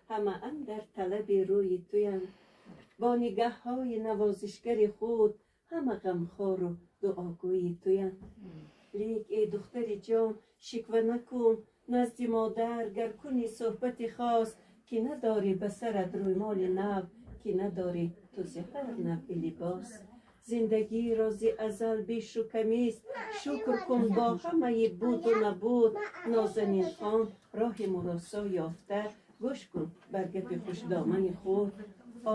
Ҳама андар талаби рӯи туянд, бо нигаҳҳои навозишгари худ ҳама ғамхору дуогӯи туянд. Лек эй духтари ҷон, шиква накун назди модар, гар кунӣ суҳбати хос, ки надорӣ ба сарат рӯймоли нав, ки надорӣ ту зи ҳар навъи либос. Зиндагӣ рози азал бешу камист, шукр кун бо ҳамаи буду набуд. Нозанин хон роҳи муросо ёфта, гӯш кун бар гапи хушдомани худ.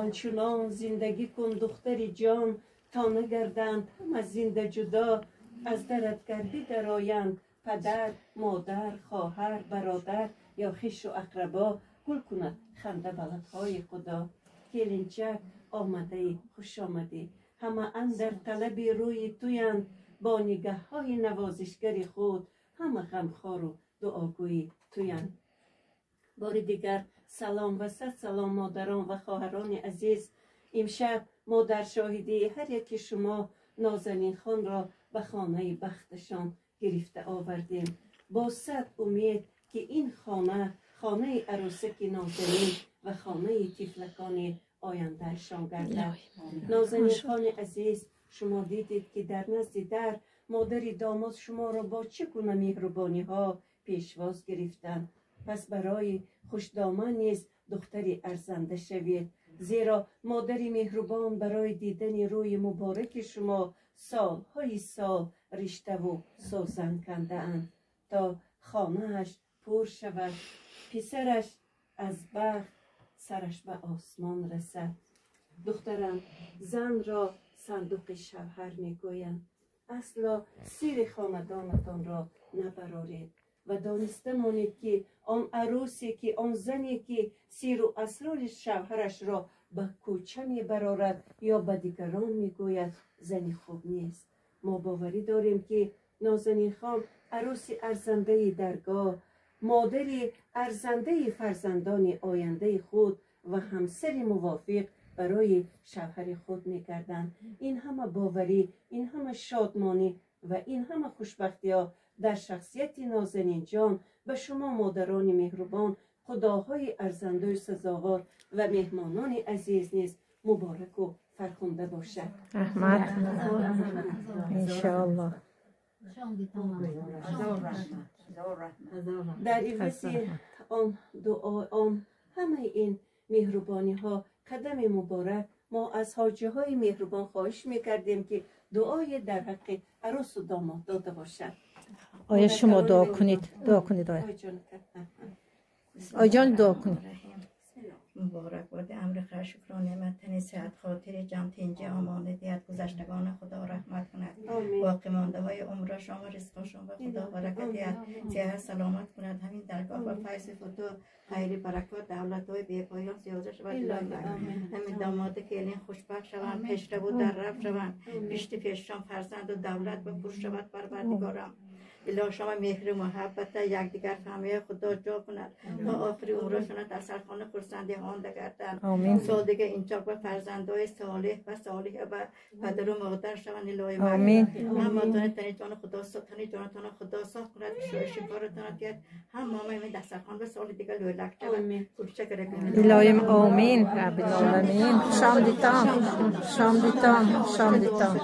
Ончунон зиндагӣ кун, духтари ҷон, то нагарданд ҳама зинда ҷудо. Аз дарат гар бидароянд падар, модар, хоҳар, бародар ё хишу ақрабо, гул кунад ханда ба лабҳои худо. Келинчак, омадаӣ, хуш омадӣ. Ҳама андар талаби рӯи туянд, бо нигаҳҳои навозишгари худ ҳама ғамхору дуогӯи туянд. Бори дигар салом ва сад салом, модарон ва хоҳарони азиз. Имшаб мо дар шоҳидии ҳар яки шумо Нозанин хонро ба хонаи бахташон гирифта овардем, бо сад умед, ки ин хона хонаи арӯсаки нозанин ва хонаи тифлакони ояндаашон гардад. Нозанин хони азиз, шумо дидед, ки дар назди дар модари домод шуморо бо чӣ гуна меҳрубониҳо пешвоз гирифтанд. Пас барои хушдоман низ духтари арзанда шавед, зеро модари меҳрубон барои дидани рӯи мубораки шумо солҳои сол риштаву сӯзан кандаанд, то хонааш пур шавад, писараш аз бахт сараш ба осмон расад. Духтарам, занро сандуқи шавҳар мегӯянд. Асло сири хонадонатонро набароред ва дониста монед, ки он арӯсе ки, он зане ки сиру асрори шавҳарашро ба кӯча мебарорад ё ба дигарон мегӯяд, зани хуб нест. Мо боварӣ дорем, ки Нозанинхон арӯси арзандаи даргоҳ, модари арзандаи фарзандони ояндаи худ ва ҳамсари мувофиқ барои шавҳари худ мегарданд. Ин ҳама боварӣ, ин ҳама шодмонӣ ва ин ҳама хушбахтиҳо дар шахсияти Нозанинҷон ба шумо, модарони меҳрубон, худоҳои арзандаю сазовор ва меҳмонони азиз низ мубораку фархунда бошад. Раҳмат, иншоаллоҳ. Дар ивази он дуо, он ҳамаи ин меҳрубониҳо, қадами муборак, мо аз ҳоҷиҳои меҳрубон хоҳиш мекардем, ки дуое дар ҳаққи арӯсу домод дода бошад. Оя, шумо дуо кунед, дуо кунед, оя. Ояҷон, дуо кунед. Муборак бод, амри хайр, шукро неъмат, тани сиҳат, хотири ҷамъ, тинҷи, омонӣ диҳад. Гузаштагона Худо раҳмат кунад, боқимондаҳои умрашон ва ризқошон ба Худо баракат диҳад, сиҳат саломат кунад. Ҳамин даргоҳ ба файзи футу, хайри, баракот, давлатҳои бепоён зиёда шавад. Ҳамин домоди келин хушбахт шаванд, пешраву даррафт шаванд, пишти пешшон фарзанду давлат ба пур шавад. Парвардигорам, илоҳ, шумо меҳру муҳаббата, якдигар фаҳмия Худо ҷо кунад, то охири умрашона дар сархона хурсандӣ ҳонда гарданд. Сол дига инчоқ ба фарзандои солеҳ ва солиҳ ба падару модар шаванд, илоҳи. Ҳаматона тани ҷони Худо, тани ҷонатона Худо соф кунад, кушоиши коратона диҳад. Ҳамамо ин дастархон ба соли дига лӯлак шавад, кӯча. Илоҳим, омин, раббил оламин. Хуш омадитон, хуш омадитон, хуш омадитон.